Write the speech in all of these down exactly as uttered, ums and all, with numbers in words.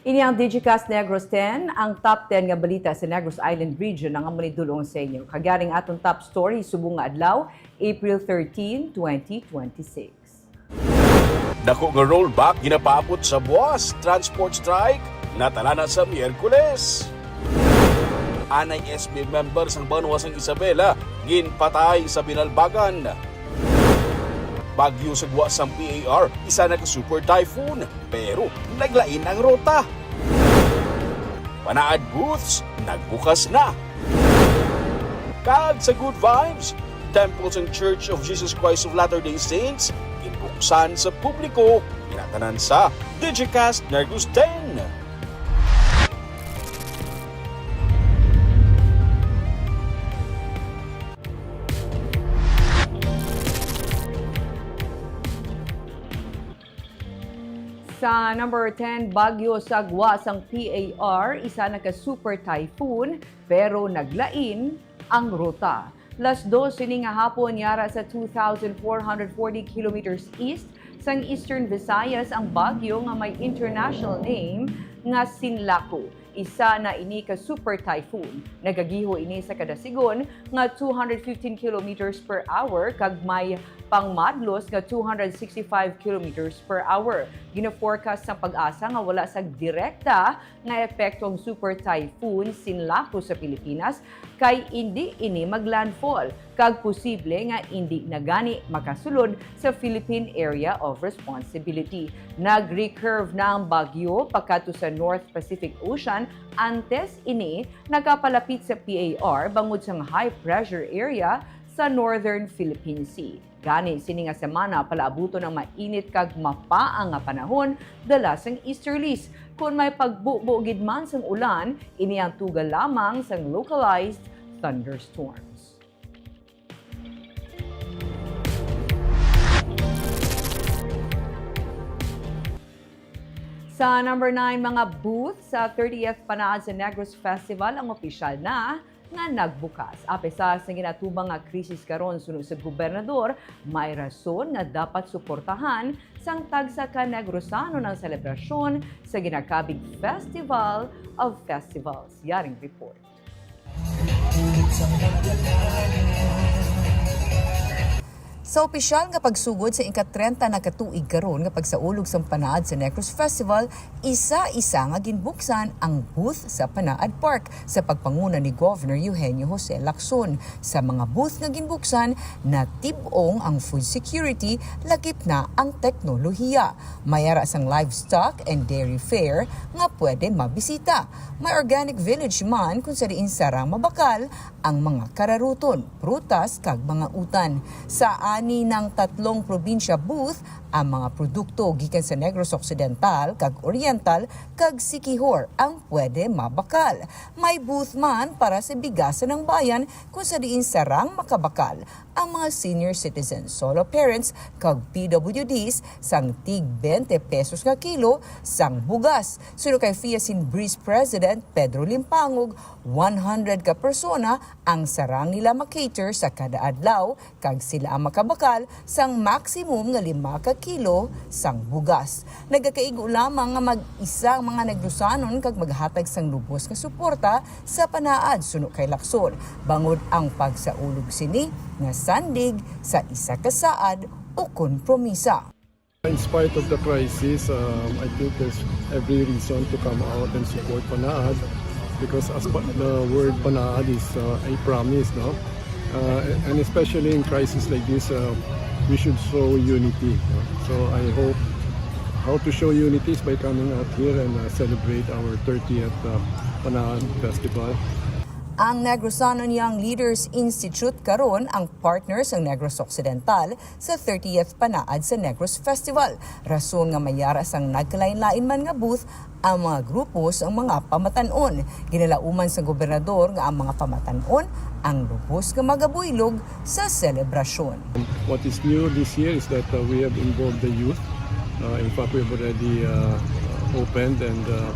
Ini ang Digicast Negros ten, ang top ten nga balita sa Negros Island Region ang amo ni dul-ong sa inyo. Kag yari ang aton top story subong nga adlaw, April thirteen, twenty twenty-six. Dako nga rollback ginapaabot sa buas, transport strike natalana sa Miyerkules. Anay S B member sang banwa sang Isabela ginpatay sa Binalbagan. Bagyo sa gwa sang P A R, isa na ka super typhoon, pero naglain ang ruta. Panaad booths nagbukas na. Kag sa Good Vibes, temple sang Church of Jesus Christ of Latter-day Saints ginbuksan sa publiko, ginatanan sa Digicast Negros ten. Sa number ten, bagyo sa gwa sang P A R, isa na ka super typhoon, pero naglain ang ruta. Las dos ini nga hapon, yara sa two thousand four hundred forty kilometers east sang Eastern Visayas ang bagyo nga may international name nga Sinlaku. Isa na ini ka super typhoon. Nagagiho ini sa kada sigon nga two hundred fifteen kilometers per hour kag may pangmadlos nga two hundred sixty-five kilometers per hour. Gina-forecast sang PAGASA nga wala sang direkta nga epekto ang super typhoon Sinlaku sa Pilipinas, kay indi ini maglandfall kag posible nga indi na gani makasulod sa Philippine Area of Responsibility. Nagrecurve na ang bagyo pakadto sa North Pacific Ocean antes ini nakapalapit sa P A R bangod sang high pressure area sa Northern Philippine Sea. Gani, sini nga semana palaabuton ang mainit kag mapaang nga panahon dala sang easterlies. Kon may pagbubo gid man sang ulan, ini ang tuga lamang sang localized thunderstorms. Sa number nine, mga booth sa thirtieth Panaad sa Negros Festival ang opisyal na nga nagbukas. Apesar sa ginatubang nga krisis karon suno sa gobernador, may rason nga dapat suportahan sang tagsa ka Negrosanon ang selebrasyon sa ginakabig Festival of Festivals. Yaring report. Sa opisyal nga pagsugod sa ika-trenta na ka tuig karon nga pagsaulog sang Panaad sa Negros Festival, isa-isa nga ginbuksan ang booth sa Panaad Park sa pagpanguna ni Governor Eugenio Jose Lacson. Sa mga booth nga ginbuksan, natib-ong ang food security, lakip na ang teknolohiya. May ara sang livestock and dairy fair nga pwede mabisita. May organic village man kung sa diin sarang mabakal ang mga kararuton, prutas, kag mga utan. Sa ani nang tatlong probinsya booth, ang mga produkto gikan sa Negros Occidental kag Oriental kag Siquijor ang pwede mabakal. May booth man para sa Bigasan ng Bayan kung sa diin sarang makabakal ang mga senior citizens, solo parents, kag P W Ds sang tig twenty pesos nga kilo sang bugas. Suno kay Fiasin Breeze President Pedro Limpangog, one hundred ka persona ang sarang nila ma-cater sa kada adlaw, kag sila ang makabakal sang maximum nga lima ka kilo sang bugas. Nagakaigo lamang nga mag-isa ang mga Negrusanon kag maghatag sang lubos nga suporta sa Panaad suno kay Lacson, bangod ang pagsaulog sini nasandig sa isa ka saad o kompromisa. In spite of the crisis, um, I think there's every reason to come out and support Panaad because as pa-, the word Panaad is, uh, a promise, no? Uh, and especially in crisis like this, uh, we should show unity, no? So I hope how to show unity is by coming out here and, uh, celebrate our thirtieth, uh, Panaad Festival. Ang Negrosanon Young Leaders Institute karon ang partner sang Negros Occidental sa thirtieth Panaad sa Negros Festival. Rason nga may ara sang nagkalain-lain man nga booth ang mga grupo sang mga pamatan-on. Ginalauman sang gobernador nga ang mga pamatan-on ang lubos nga magabuylog sa selebrasyon. What is new this year is that, uh, we have involved the youth. Uh, in fact, we have already, uh, opened and, uh,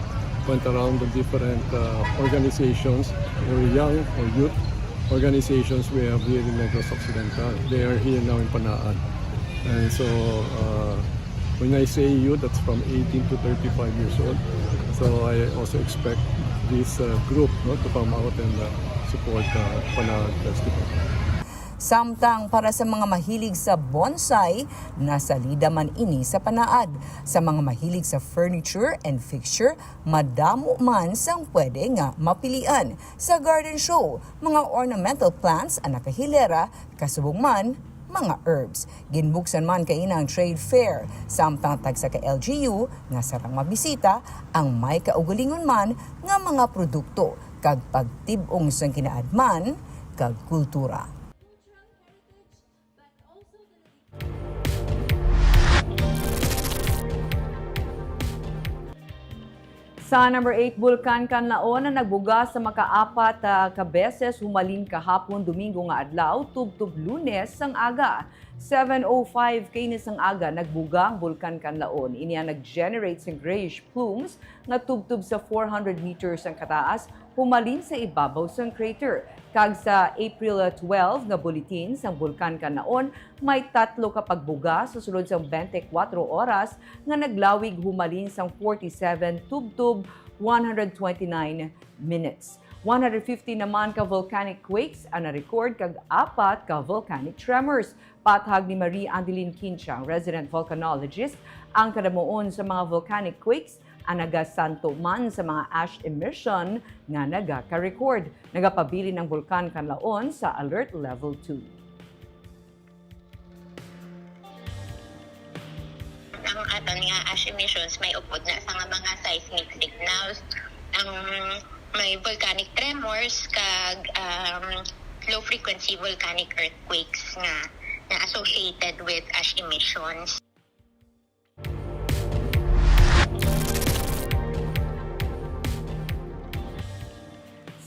went around the different, uh, organizations or young or youth organizations we have here in Negros Occidental. They are here now in Panaad. And so, uh, When I say youth, that's from eighteen to thirty-five years old. So I also expect this uh, group, no, to come out and uh, support uh, Panaad Festival. Samtang para sa mga mahilig sa bonsai, nasalida man ini sa Panaad. Sa mga mahilig sa furniture and fixture, madamo man sang pwede nga mapilian. Sa garden show, mga ornamental plants ang nakahilera, kasubong man mga herbs. Ginbuksan man kaina ang trade fair, samtang tagsa ka L G U nga sarang mabisita ang may kaugalingon man nga mga produkto kag pagtib-ong sang kinaadman kag kultura. Sa number eight, Bulkan Kanlaon ang nagbuga sa makaapat, ah, ka beses humalin kahapon, Domingo nga adlaw, tubtob Lunes sang aga. Seven oh five K N sang aga, nagbuga ang Bulkan Kanlaon. Ini ang nag-generate sang grayish plumes nga tubtob sa four hundred meters ang kataas, humalin sa ibabaw sang crater. Kag sa April twelve nga bulletin sang Bulkan Kanlaon, may tatlo ka pagbuga sa sulod sang twenty-four oras nga naglawig humalin sang forty-seven tubtob one hundred twenty-nine minutes. One hundred fifty naman ka volcanic quakes ang na-record kag apat ka volcanic tremors. Pathag ni Marie Andeline Quinchang, resident volcanologist, ang kadamuon sa mga volcanic quakes ang nagasanto man sa mga ash emission nga nagaka-record. Nagapabilin ang Bulkan Kanlaon sa Alert Level two. Ang aton nga ash emissions may upod na sa nga mga seismic signals. Ang may volcanic tremors kag um, low frequency volcanic earthquakes nga na associated with ash emissions.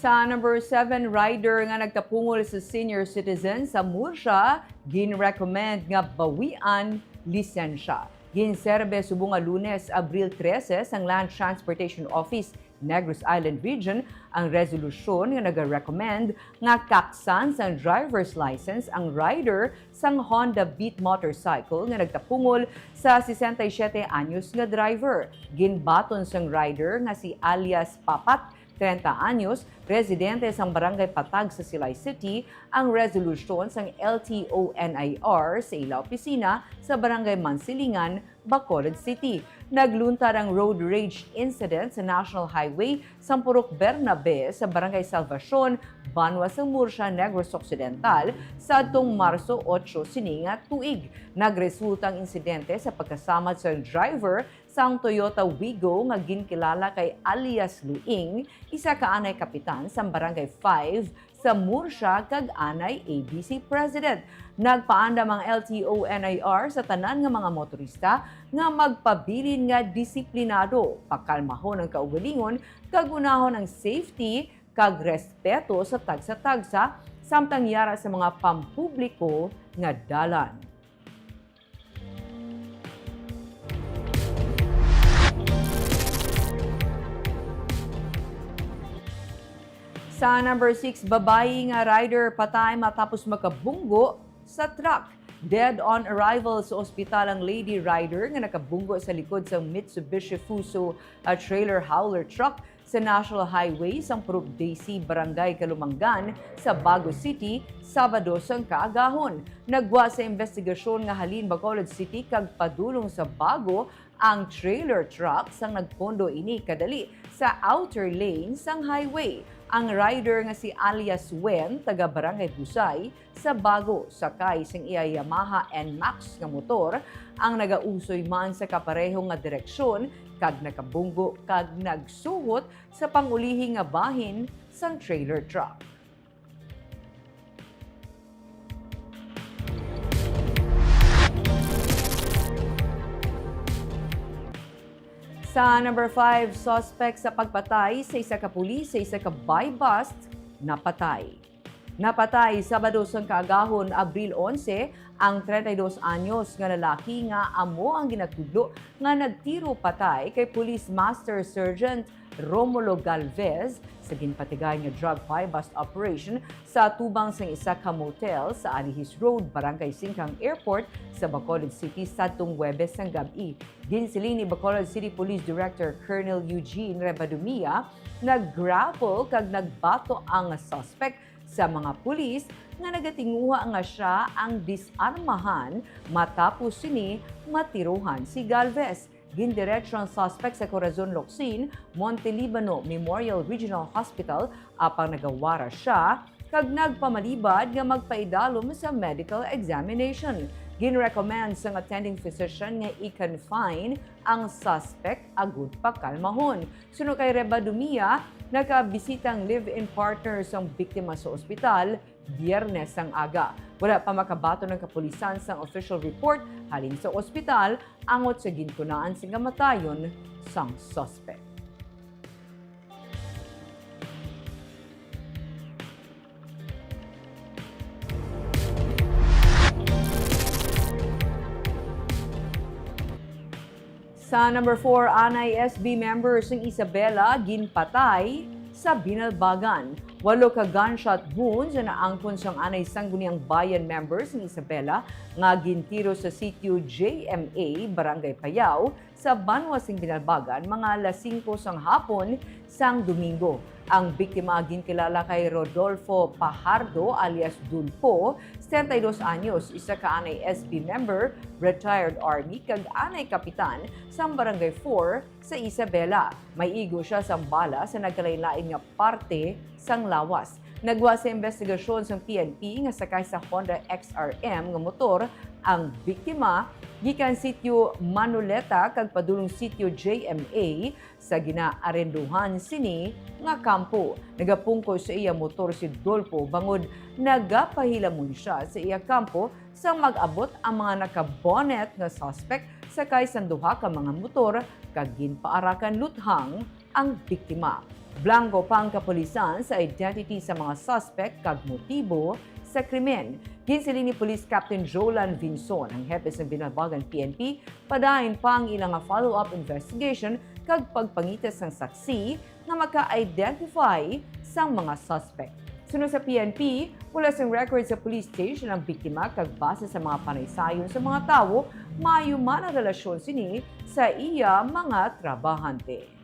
Sa number seven, rider nga nagtapungol sa senior citizen sa Murcia, gin-recommend nga bawian lisensya. Ginserbe subong nga Lunes, Abril trese, sang Land Transportation Office, Negros Island Region, ang resolusyon nga nagarecommend nga kaksan sang driver's license ang rider sang Honda Beat motorcycle nga nagtapungol sa sesenta y siyete anyos nga driver. Ginbaton sang rider nga si alias Papat, treinta anyos, residente sang Barangay Patag sa Silay City, ang resolusyon sang L T O N I R sa ila opisina sa Barangay Mansilingan, Bacolod City. Nagluntar ang road rage incident sa National Highway sang Purok Bernabe sa Barangay Salvacion, banwa sang Murcia, Negros Occidental, sa adtong Marso otso sini nga tuig. Nagresulta ang insidente sa pagkasamad sang driver sang Toyota Wigo nga ginkilala kay alias Luing, isa ka anay kapitan sang Barangay five sa Murcia kag anay A B C President. Nagpaandam ang L T O N I R sa tanan nga mga motorista nga magpabilin nga disiplinado, pakalmahon ang kaugalingon, kag unahon ang safety kag respeto sa tagsa-tagsa, samtang yara sa mga pampubliko nga dalan. Sa number six, babayi nga rider patay matapos makabunggo sa truck. Dead on arrival sa ospital ang lady rider nga nakabunggo sa likod sang Mitsubishi Fuso, ah, trailer hauler truck sa National Highway sang Purok Daisy, Barangay Calumanggan sa Bago City, Sabado sang kaagahon. Naggwa sa investigasyon nga halin Bacolod City kag padulong sa Bago ang trailer truck sang nagpondo ini kadali sa outer lane sang highway. Ang rider nga si alias Wen, taga Barangay Busay sa Bago, sakay sang iya Yamaha N max nga motor, ang nagausoy man sa kapareho nga direksyon kag nakabunggo kag nagsuhot sa pangulihi nga bahin sang trailer truck. Sa number five, suspect sa pagpatay sa isa ka pulis sa isa ka buy-bust napatay. Napatay Sabado sang kaagahon, Abril onse, ang treinta y dos anyos nga lalaki nga amo ang ginatudlo nga nagtiro patay kay Police Master Sergeant Romulo Galvez sa ginpatigay nga drug buy-bust operation sa atubang sang isa ka motel sa Alihis Road, Barangay Singkang Airport sa Bacolod City sadtong Huwebes sang gab-i. Ginsiling ni Bacolod City Police Director Colonel Eugene Rebadumia, nag-grapple kag nagbato ang suspect sa mga pulis nga nagatinguha nga sia ang disarmahan, matapos sini matirohan si Galvez. Gindiretso ang suspect sa Corazon Locsin, Monte Libano Memorial Regional Hospital, apang nagawara sia kag nagpamalibad nga magpaidalom sa medical examination. Ginrecommend sang attending physician nga i-confine ang suspect agud pakalmahon. Suno kay Rebadumia, nakabisita ang live-in partner sang biktima sa ospital Biyernes sang aga. Wala pa makabaton ang kapulisan sang official report halin sa ospital angot sa gintunaan sing kamatayon sang suspect. Sa number four, anay S B members sang Isabela ginpatay sa Binalbagan. Walo ka gunshot wounds ang naangkon sang anay Sangguniang Bayan members sang Isabela nga gintiro sa sitio J M A, Barangay Payao, sa banwa sing Binalbagan, mga alas singko sang hapon sang Domingo. Ang biktima ginkilala kay Rodolfo Pajardo alias Dulpo, setenta y dos anyos, isa ka anay S B member, retired army, kag anay kapitan sang Barangay four sa Isabela. May igo sia sang bala sa nagkalain-lain nga parte sang lawas. Nagwa sa investigasyon sang P N P nga sakay sa Honda X R M nga motor ang biktima gikan sitio Manoleta kag padulong sitio J M A sa ginaarendohan sini nga kampo. Nagapungko sa iya motor si Dolpo bangod nagapahilamon sia sa iya kampo sang mag-abot ang mga naka-bonnet nga suspect sakay sang duha ka mga motor kag ginpaarakan luthang ang biktima. Blanko pa ang kapulisan sa identity sa mga suspect kag motibo sa krimen. Ginsiling ni Police Captain Jolan Vinson, ang hepe sang Binalbagan P N P, padayon pa ang ila nga follow-up investigation kag pagpangita sang saksi nga maka-identify sang mga suspect. Suno sa P N P, wala sang record sa police station ang biktima kag base sa mga panaysayon sa mga tawo, maayo man ang relasyon sini sa iya mga trabahante.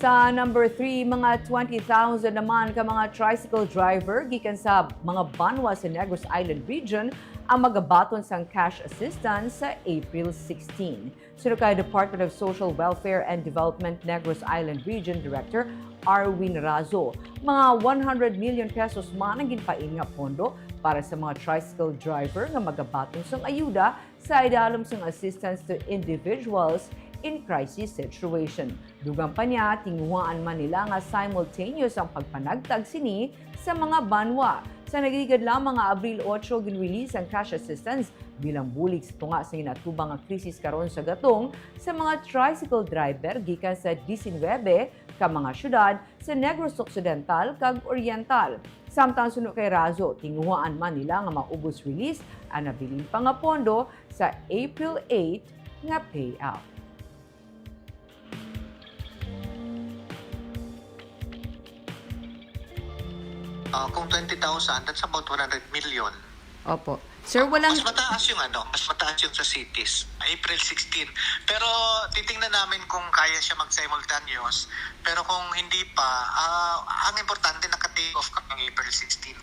Sa number three, mga twenty thousand naman ka mga tricycle driver gikan sa mga banwa sa Negros Island Region ang magabaton sang cash assistance sa April sixteen. Suno kay Department of Social Welfare and Development Negros Island Region Director Arwin Razo, mga one hundred million pesos man ang ginpain nga pondo para sa mga tricycle driver nga magabaton sang ayuda sa idalom sang Assistance to Individuals in Crisis Situation. Dugang pa niya, tinguhaan man nila nga simultaneous ang pagpanagtag sini sa mga banwa. Sa nagligad lamang nga Abril otso, gin-release ang cash assistance bilang bulig sa tunga sa ginatubang nga krisis karon sa gatong sa mga tricycle driver gikan sa diecinuebe ka mga syudad sa Negros Occidental kag Oriental. Samtang suno kay Razo, tinguhaan man nila nga maubos release ang nabilin pa nga pondo sa April eight nga payout. Ah, kung twenty thousand, that's about one hundred million. Opo. Sir, walang... Mas mataas yung ano, mas mataas yung sa cities. April sixteen. Pero titingnan namin kung kaya siya mag-simultaneous. Pero kung hindi pa, ah, ang importante naka-take off ka ng April sixteen.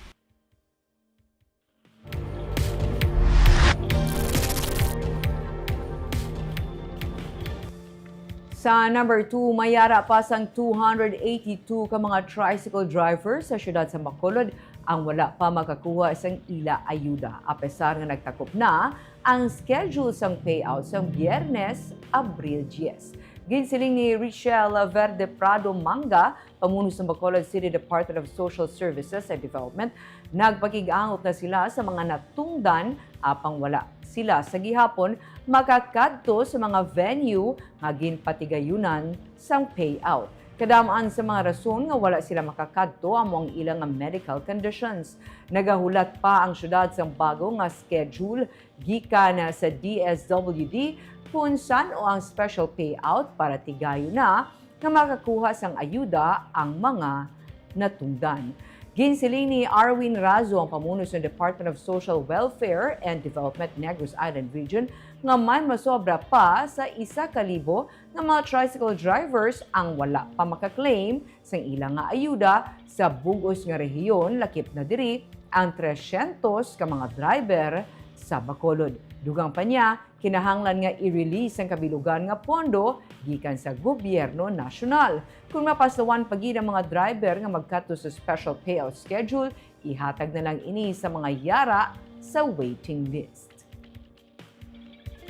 Sa number two, may ara pa sang two hundred eighty-two ka mga tricycle driver sa siyudad sa Bacolod ang wala pa makakuha sang ila ayuda, apesar nga nagtakop na ang schedule sang payout sang Biyernes, Abril diyes. Ginsiling ni Richelle Verde Prado Manga, pamuno sang Bacolod City Department of Social Services and Development, nagpakig-angot na sila sa mga natungdan apang wala sila sa gihapon makakadto sa mga venue nga ginpatigayunan sang payout. Kadam-an sa mga rason nga wala sila makakadto amo ang ila nga medical conditions. Nagahulat pa ang siyudad sang bago nga schedule gikan sa D S W D kon san-o ang special payout para tigayon na nga makakuha sang ayuda ang mga natungdan. Ginsiling ni Arwin Razo, ang pamuno sa Department of Social Welfare and Development Negros Island Region, nga may masobra pa sa isa ka libo nga mga tricycle drivers ang wala pa maka-claim sang ila nga ayuda sa bug-os nga rehiyon, lakip na diri ang tresyentos ka mga driver sa Bacolod. Dugang pa niya, kinahanglan nga i-release ang kabilugan nga pondo gikan sa gobyerno nasyonal. Kung mapasawan pa gid ang mga driver nga magkadto sa special payout schedule, ihatag na lang ini sa mga yara sa waiting list.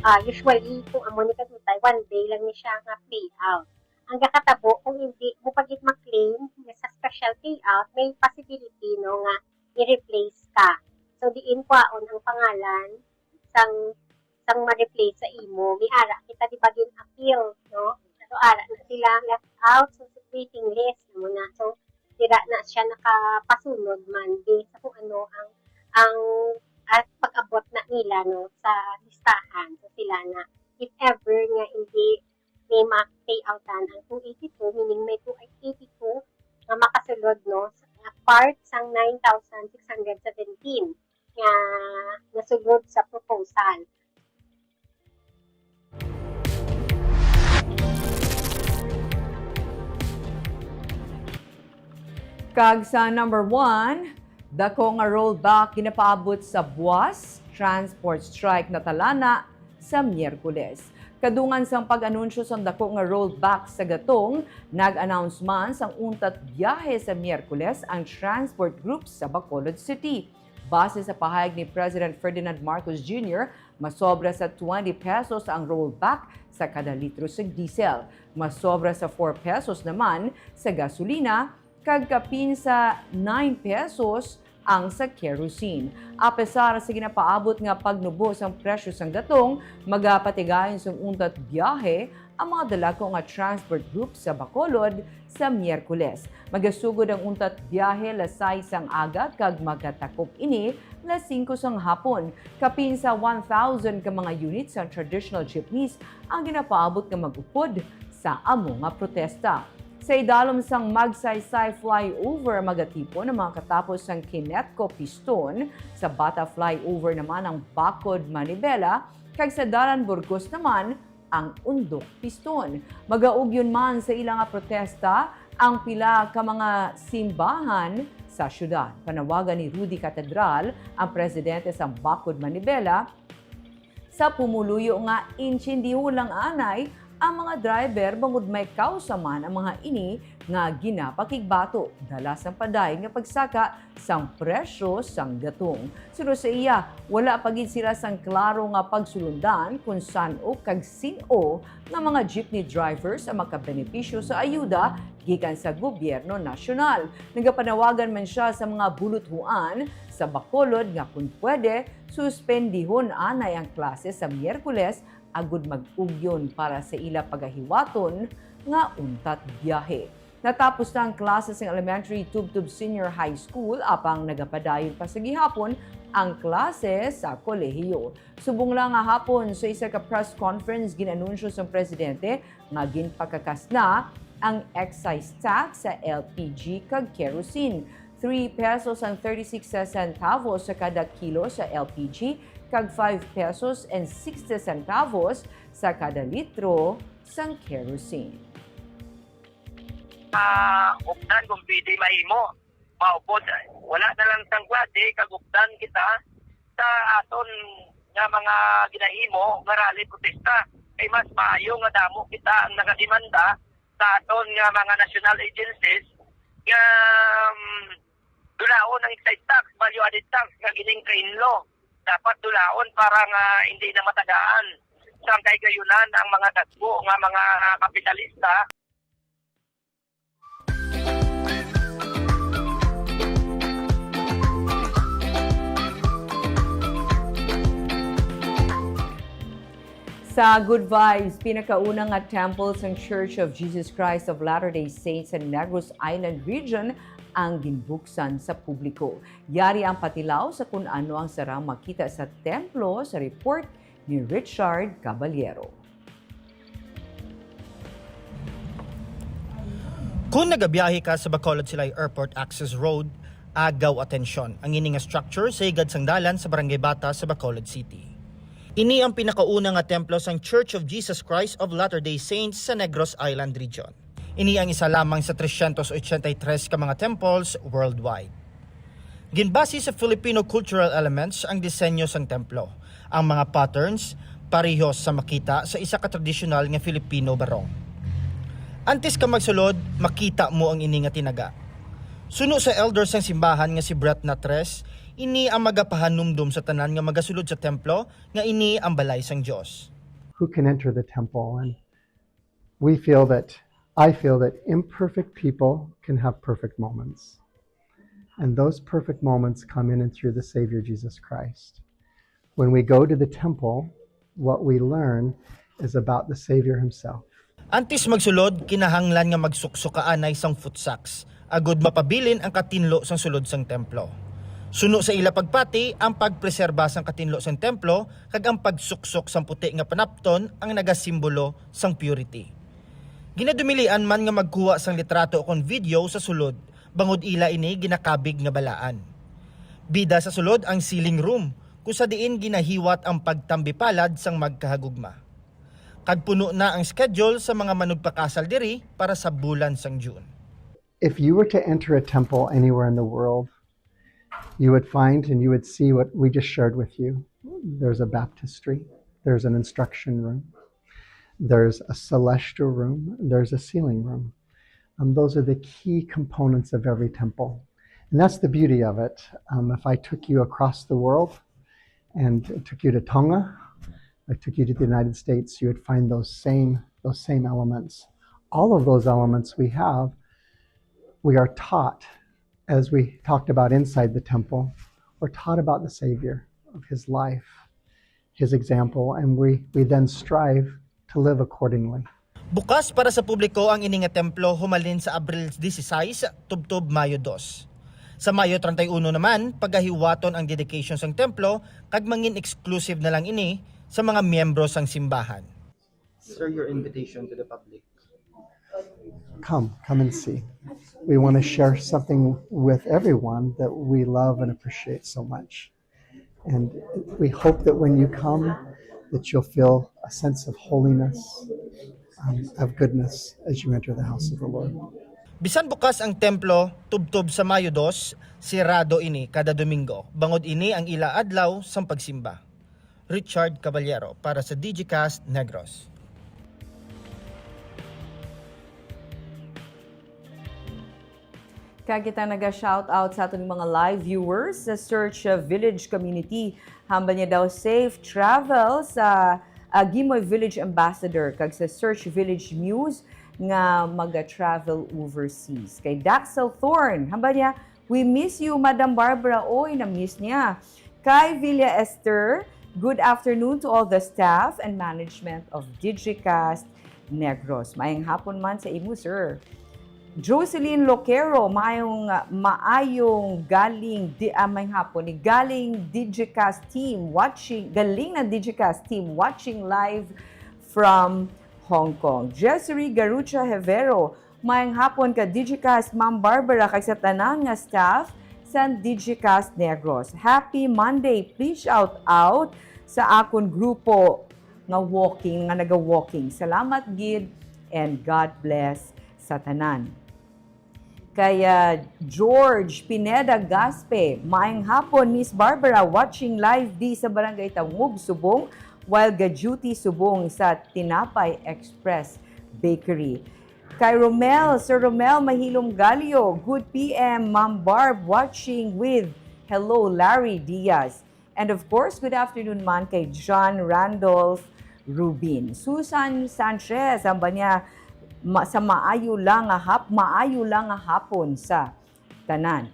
Ah, usually, kung amo ni kadutay, one day lang ni siya nga payout. Ang gakatabo, kung hindi mo pa gid ma-claim nga sa special payout, may possibility, no, nga i-replace ka. So, diin kwaon ang pangalan sang sang ma-replace sa imo. May ara kita, di ba, gin-appeal, no? So, ara na sila left out sa waiting list, amo na. So, dira na siya nakapasunod man di sa kung ano ang ang at pag-abot na nila, no, sa listahan. So, sila na, if ever nga hindi may ma-payoutan ang two eighty-two, meaning may two eighty-two nga makasulod, no, sa part sang nine thousand six hundred seventeen nga nasulod sa proposal. Kag sa number one, dako nga rollback ginapaabot sa buas, transport strike natalana sa Miyerkules. Kadungan sang pag-anunsyo sang dako nga rollback sa Gatong, nag-announce man sang untat biyahe sa Miyerkules ang transport group sa Bacolod City. Base sa pahayag ni President Ferdinand Marcos Junior, masobra sa twenty pesos ang rollback sa kada litro sa diesel. Masobra sa four pesos naman sa gasolina, kag kapin sa nine pesos ang sa kerosene. Apesar sa ginapaabot nga pagnubo sang presyo sang gatong, magapatigayon sang untat biyahe ang mga dalagko nga transport group sa Bacolod sa Miyerkules. Magasugod ang untat biyahe las sais sang aga kag magatakop ini las singko sang hapon. Kapin sa one thousand ka mga units sang traditional jeepneys ang ginapaabot nga mag-upod sa amo nga protesta. Sa idalom sang Magsaysay Flyover, magatipon ang mga katapos sang Kinetco Piston, sa Bata Flyover naman ang Bacod Manibela, kag sa Dalan Burgos naman ang Undok Piston. Magaugyon man sa ila nga protesta ang pila ka mga simbahan sa syudad. Panawagan ni Rudy Catedral, ang presidente sang Bacod Manibela, sa pumuluyo nga intsindihon lang anay ang mga driver bangod may kawsa man ang mga ini nga ginapakigbato dala sang padayon nga pagsaka sang presyo sang gatong. Suno sa iya, wala pa gid sila sang klaro nga pagsulundan kon san-o kag sin-o nga mga jeepney drivers ang makabenepisyo sa ayuda gikan sa gobyerno nasyonal. Nagapanawagan man sia sa mga buluthuan sa Bacolod nga kon pwede, suspendihon anay ang klase sa Miyerkules agud mag-ugyon para sa ila pagahiwaton nga untat biyahe. Natapos na ang klase sang elementary tubtob senior high school, apang nagapadayon pa sa gihapon ang klase sa kolehiyo. Subong lang nga hapon, sa isa ka press conference, gin-anunsyo sang presidente nga ginpakakas na ang excise tax sa L P G kag kerosene. Three pesos and thirty-six centavos sa kada kilo sa L P G kag five pesos and sixty centavos sa kada litro sang kerosene. Ah, updan kung pwede mahimo. Maupod, wala na lang sang klase, kag updan kita sa aton nga mga ginahimo nga rally protesta. Kay mas maayo nga damo kita ang nagademanda sa aton nga mga national agencies nga, um, dulaon ang excise tax, value added tax nga gining kainlo. Dapat dulaon para nga hindi na matagaan sang kahigayonan ang mga dagko nga mga kapitalista. Ta Good Vibes, pinakauna nga temple sang Church of Jesus Christ of Latter-day Saints sa Negros Island Region ang ginbuksan sa publiko. Yari ang patilaw sa kun ano ang sarang makita sa templo sa report ni Richard Caballero. Kung nagabiyahe ka sa Bacolod Silay Airport Access Road, agaw atensyon ang ini nga structure sa higad sang dalan sa Barangay Bata sa Bacolod City. Ini ang pinakauna nga templo sang Church of Jesus Christ of Latter-day Saints sa Negros Island Region. Ini ang isa lamang sa trescientos ochenta y tres ka mga temples worldwide. Ginbase sa Filipino cultural elements ang disenyo sang templo. Ang mga patterns pareho sa makita sa isa ka tradisyonal nga Filipino barong. Antes ka magsulod, makita mo ang ini nga tinaga. Suno sa elder sang simbahan nga si Brett Natres, ini ang magapahanumdom sa tanan nga magasulod sa templo nga ini ang balay sang Dios. Who can enter the temple? And we feel that, I feel that imperfect people can have perfect moments. And those perfect moments come in and through the Savior Jesus Christ. When we go to the temple, what we learn is about the Savior himself. Antes magsulod, kinahanglan nga magsuksok ka anay sang foot socks, agud mapabilin ang katinlo sang sulod sang templo. Suno sa ila pagpati, ang pagpreserba sang katinlo sang templo kag ang pagsuksok sang puti nga panapton ang nagasimbolo sang purity. Ginadumilian man nga magkuha sang litrato ukon video sa sulod, bangod ila ini ginakabig nga balaan. Bida sa sulod ang sealing room, kung sa diin ginahiwat ang pagtambipalad sang magkahagugma. Kag puno na ang schedule sa mga manugpakasal diri para sa bulan sang June. If you were to enter a temple anywhere in the world, you would find and you would see what we just shared with you. There's a baptistry, there's an instruction room, there's a celestial room, there's a sealing room. Um, those are the key components of every temple. And that's the beauty of it. Um, if I took you across the world and took you to Tonga, I took you to the United States, you would find those same, those same elements. All of those elements we have, we are taught, as we talked about inside the temple, we're taught about the Savior, of his life, his example, and we, we then strive to live accordingly. Bukas para sa publiko ang ini nga templo humalin sa Abril dieciséis tubtob Mayo dos. Sa Mayo treinta y uno naman, pagahiwaton ang dedication sang templo kag mangin exclusive na lang ini sa mga miyembro sang simbahan. Sir, your invitation to the public. Come, come and see. We want to share something with everyone that we love and appreciate so much. And we hope that when you come, that you'll feel a sense of holiness, um, of goodness as you enter the house of the Lord. Bisan bukas ang templo tubtob sa Mayo dos, sirado ini kada Domingo, bangod ini ang ila adlaw sang pagsimba. Richard Caballero para sa Digicast Negros. Kag kita naga-shout out sa aton mga live viewers sa Search Village Community. Hambal niya daw safe travel sa uh, Gimoy Village Ambassador kag sa Search Village Muse nga maga-travel overseas. Kay Daxel Thorne, hambal niya, "We miss you, Madam Barbara." Oy, na-miss niya. Kay Villa Esther, "Good afternoon to all the staff and management of Digicast Negros." Maayong hapon man sa imo, sir. Jocelyn Loquero, maayong, maayong galing di, ah, maayong hapon ni galing Digicast team watching, galing ng Digicast team watching live from Hong Kong. Jessery Garucha Hevero, maayong hapon ka Digicast Ma'am Barbara kag sa tanan nga staff sa Digicast Negros. Happy Monday. Please shout out sa akon grupo nga walking, nga naga-walking. Salamat gid and God bless sa tanan. Kay, ah, George Pineda Gaspe, "Maayong hapon, Miss Barbara, watching live di sa Barangay Tangub, Subong, while ga-duty subong sa Tinapay Express Bakery." Kay Romel, Sir Romel Mahilom Galio, "Good P M, Ma'am Barb, watching with, hello, Larry Diaz." And of course, good afternoon man kay John Randolph Rubin. Susan Sanchez, ang ba niya, ma- sa maayo lang nga hap, maayo lang nga hapon sa tanan.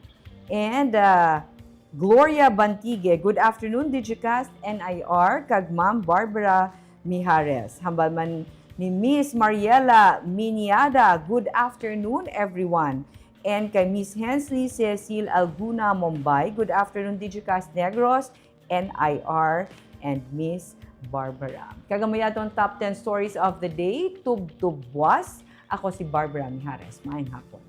And uh, Gloria Bantigue, "Good afternoon, Digicast N I R, kag Ma'am Barbara Mijares. Hambal man ni Miss Mariela Miniada, "Good afternoon, everyone." And kay Miss Hensley Cecil Alguna Mombay, "Good afternoon, Digicast Negros, N I R, and Miss Barbara." Kag amo ya aton top ten stories of the day, tubtob buas. Ako si Barbara Mijares. Maayong hapon.